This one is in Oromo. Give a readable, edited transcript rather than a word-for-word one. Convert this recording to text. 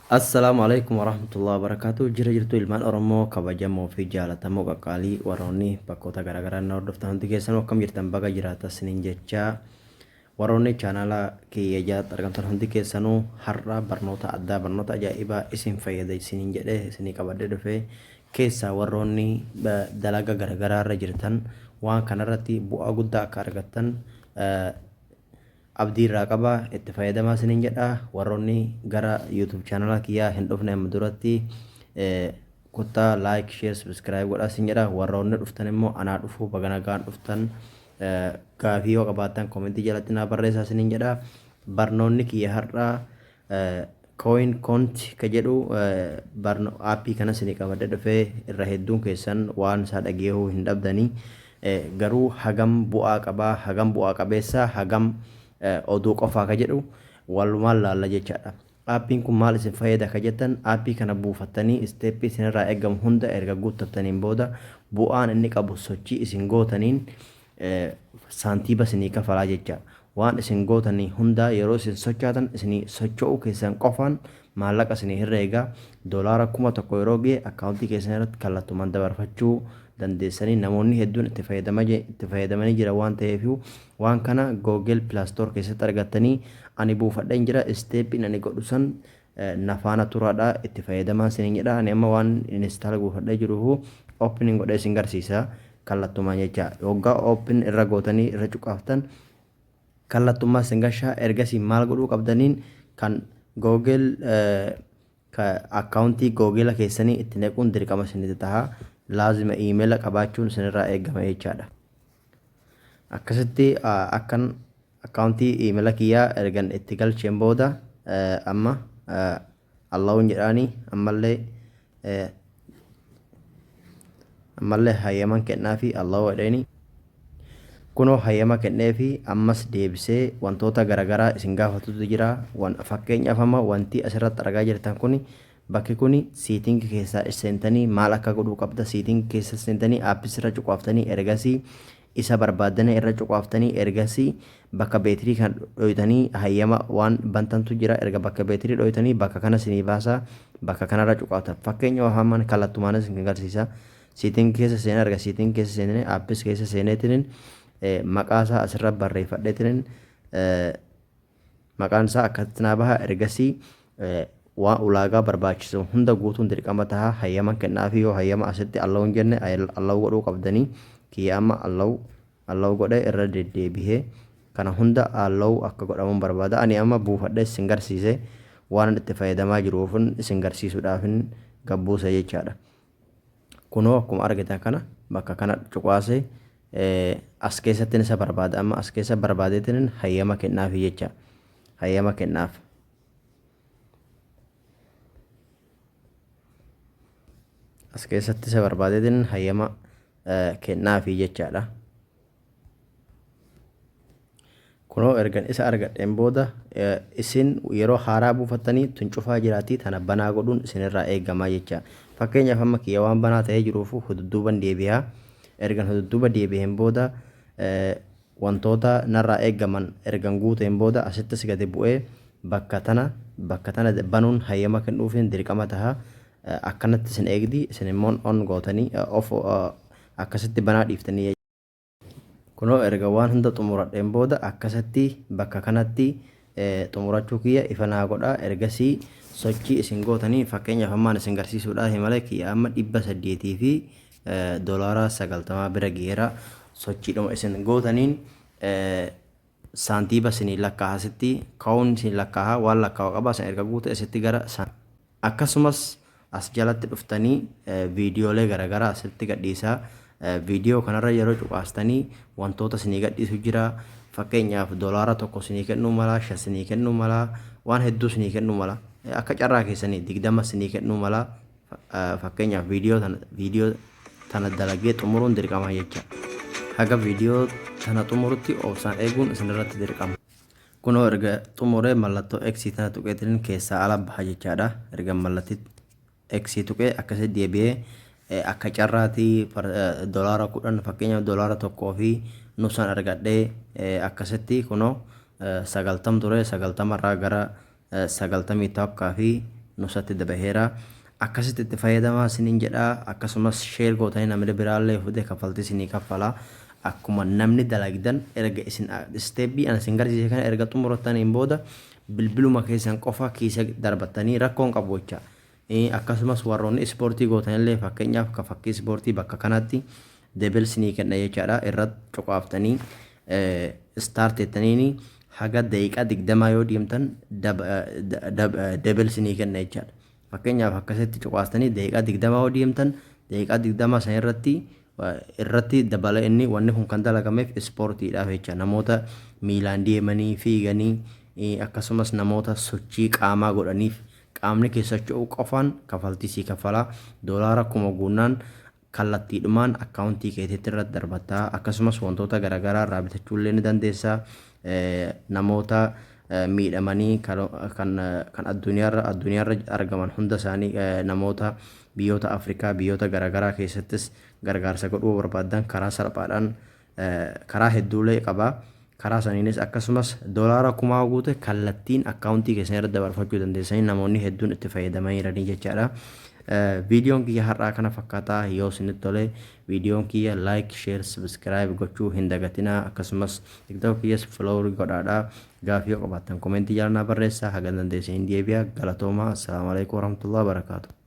Assalaamu Aleykum Warahmatullahi Wabarakaatuh Jira jirtu ilmaan Oromoo kabajamoo fi jaalatamoo qaqqaalii warroonni bakkoota garaagaraa na hordoftan hundi keessanuu akkam jirtan baga jiraata isiniin jechaa warroonni chaanaala kiyya jalatti argamtan hundi keessanuu har'a barnoota addaa barnoota ajaa'ibaa isin fayyada isiniin jedhee isinii qabadhee dhufe keessaa warroonni dalaga garaagaraa irra jirtan waan kanarratti bu'aa guddaa akka argattan Abdii irraa qaba itti fayyadamaa isiniin jedha. Warroonni gara YouTube channel kiyyaa hin dhufne amma duratti kottaa like, share, subscribe godhaa isin jedha. Warroonni dhuftan immoo anaa dhufuu baga nagaan dhuftan. Gaafii yoo qabaattan komentii jalatti naa barreessaa isiniin jedha. Barnoonni kiyya har'a coin cont ka jedhu barno aappii kana isinii qabadhe dhufee irra hedduun keessan waan isaa dhageehuu hin dhabdanii. Garuu hagam bu'aa qabaa, hagam bu'aa qabeessa, hagam oduu qofaa ka jedhu walumaan laalla jechaadha. Aappiin kun maal isin fayyada ka jettan aappii kana buufattanii isteeppii isinirraa eegamu hunda erga guuttattaniin booda bu'aan inni qabu sochii isin gootaniin saantiiba isinii kafalaa jecha. Waan isin gootanii hundaa yeroo isin sochaatan isinii socho'uu keessan qofaan maallaqa isinii herreega. Doolaara 1000 yeroo ga'e akkaawuntii keessan irratti kallattumaan dabarfachuu dandeessanii namoonni hedduun itti fayyadama itti fayyadamanii jira waan ta'eef waan kana Google Play Store keessatti argattanii ani buufadheen jira isteeppiin ani godhu san na faana turaadha itti fayyadamaan isiniin jedha. Ani amma waan install buufadhee jiruuf opening godhee isin garsiisa kallattumaan jecha. Hoggaa open irra gootanii irra cuqaaftan kallattummaa isin gashaa. Ergasii maal godhuu qabdaniin kan Google akkaawuntii Google keessanii itti nequun dirqama isinitti taha. Laazima iimeela qabaachuun isinirraa eegama jechaadha. Akkasitti akkan akkaawuntii iimeela kiyyaa ergan itti galcheen booda amma allow'n jedhaani ammallee ammallee hayyaman kennaafi allow jedheeni. Kunoo hayyama kenneefi ammas deebisee wantoota garagaraa isin gaafatutu jira. Fakkeenyaaf amma wanti asirratti argaa jirtan kuni bakki kuni siitingi keessaa seentanii maal akka godhuu qabda siitingi keessa seentanii aappis irra cuqaaftanii ergasii isa barbaaddanii irra cuqaaftanii ergasii bakka beetirii kan dhoytanii hayyama waan bantantu jira. Erga bakka beetirii dhoytanii bakka kana isinii baasa, bakka kanarra cuqaaftan. Fakkeenyaaf hamman kallattumaanis isin agarsiisa. Siitingi keessa seenaa, erga siitingi keessa seenee aappis keessa seeneetiniin maqaa isaa asirra barreeffadheetiniin maqaan isaa akkasitti naa baha. Ergasii waan ulaagaa barbaachisu hunda guutuun dirqama taha. Hayyama kennaafi yoo hayyama asitti allow hin jenne allow godhuu qabdanii. Kiyya amma allow allow godhe irra deddeebihee kana hunda allow akka godhamuun barbaada. Ani amma buufadhe isin garsiise waan itti fayyadamaa jiruufin isin garsiisuudhaafin gabbuuse jechaadha. Kunoo akkuma argitan kana bakka kana cuqaase as keessatti isa barbaada. Amma as keessa barbaadeetiin hayyama kennaafi jecha, hayyama kennaaf. As keessatti isa barbaadeetiin hayyama kennaafi jechaadha. Kunoo ergan isa argadheen booda isin yeroo haaraa buufattanii tun cufaa jiraatii tana banaa godhuun isinirraa eegamaa jecha. Fakkeenyaaf amma kiyya waan banaa ta'ee jiruuf hududduuban deebi'a. Ergan hududduuba deebi'een booda wantoota narraa eegaman ergan guuteen booda asittis gadi bu'ee bakka tana banuun hayyama kennuufiin dirqama taha. Akkanatti isin eegdi, isin immoo on gootanii off akkasitti banaa dhiiftanii. Kunoo erga waan hunda xumuradheen booda akkasatti bakka kanatti xumurachuu kiyya ifa naa godha. Ergasii sochii isin gootanii fakkeenyaaf ammaan isin garsiisuudhaaf malee kiyya amma 800 fi doolaara 90 bira geera. Sochiidhuma isin gootaniin saantiiba isinii lakkaaha, asitti ka'uun isin lakkaaha, waan lakkaa'u qaba. Isin erga guute asitti gara akkasumas as jalatti dhuftanii viidiyoolee garaagaraa asitti gadhiisaa. Viidiyoo kanarra yeroo cuqaastanii wantoota isinii gadhiisu jira. Fakkeenyaaf doolaara 1 isinii kennuu mala, 5 isinii kennuu mala, waan hedduu isinii kennuu mala. Akka carraa keessanii 20 isinii kennuu mala. Fakkeenyaaf viidiyoo tana dalagee xumuruun dirqama jecha. Haga viidiyoo tana xumurutti obsaan eeguun isinirratti dirqama. Kunoo erga xumuree mallattoo X tana tuqeetiin keessaa ala baha jechaadha. Erga mallattii X tuqee akkasitti deebi'ee akka carraatii doolaara 10, fakkeenyaaf doolaara 1 fi nusaan argadhee akkasitti kunoo 90 ture, 90 irraa gara 91 fi Nusatti dabaheera. Akkasitti itti fayyadamaa isiniin jedha. Akkasumas share gootanii namni biraallee fudhee kaffaltii isinii kaffala. Akkuma namni dalagdan erga isin step ana isin garsiise kana erga xumurattaniin booda bilbiluma keessan qofa kiisa darbattanii rakkoon qabu jecha. Akkasumas warroonni ispoortii gootanillee, fakkeenyaaf ka fakkii ispoortii bakka kanatti double sinii kenna jechaadha. Irratti cuqaaftanii start jettaniini haga daqiiqaa 20 yoo deemtan double sinii kenna jechaadha. Fakkeenyaaf akkasitti cuqaastanii daqiiqaa 20 yoo deemtan, daqiiqaa 20 san irratti dabala. Inni wanni kun kan dalagameef ispoortiidhaaf jecha, namoota miilaan deemanii fiiganii, akkasumas namoota sochii qaamaa godhaniif. Qaamni keessa socho'uu qofaan kafaltii sii kaffalaa. Doolaara 1000 guunnaan kallattiidhumaan akkaawuntii keetiitti irratti darbattaa. Akkasumas wantoota garaagaraa irraa bitachuullee ni dandeessaa. Namoota miidhamanii kan addunyaarra argaman hunda isaanii, namoota biyyoota Afrikaa, biyyoota garaagaraa keessattis gargaarsa godhuu barbaadan, karaa salphaadhaan karaa hedduulee qabaa. Karaa saniinis akkasumas doolaara 1000 guute kallattiin akkaawuntii keessan irratti dabarfachuu dandeessanii namoonni hedduun itti fayyadamanii jechaadha. Viidiyoon kiyya har'aa kana fakkaataa. Yoo isinitti tole viidiyoon kiyya, like, share, subscribe gochuu hin dagatinaa. Akkasumas TikTok kiyyas follow godhaadha. Gaafii yoo qabaattan comment jala naa barreessaa, haga dandeessanii deebi'a. Galatoomaa. Assalaamu alaikum warahmatullahi wabarakaatu.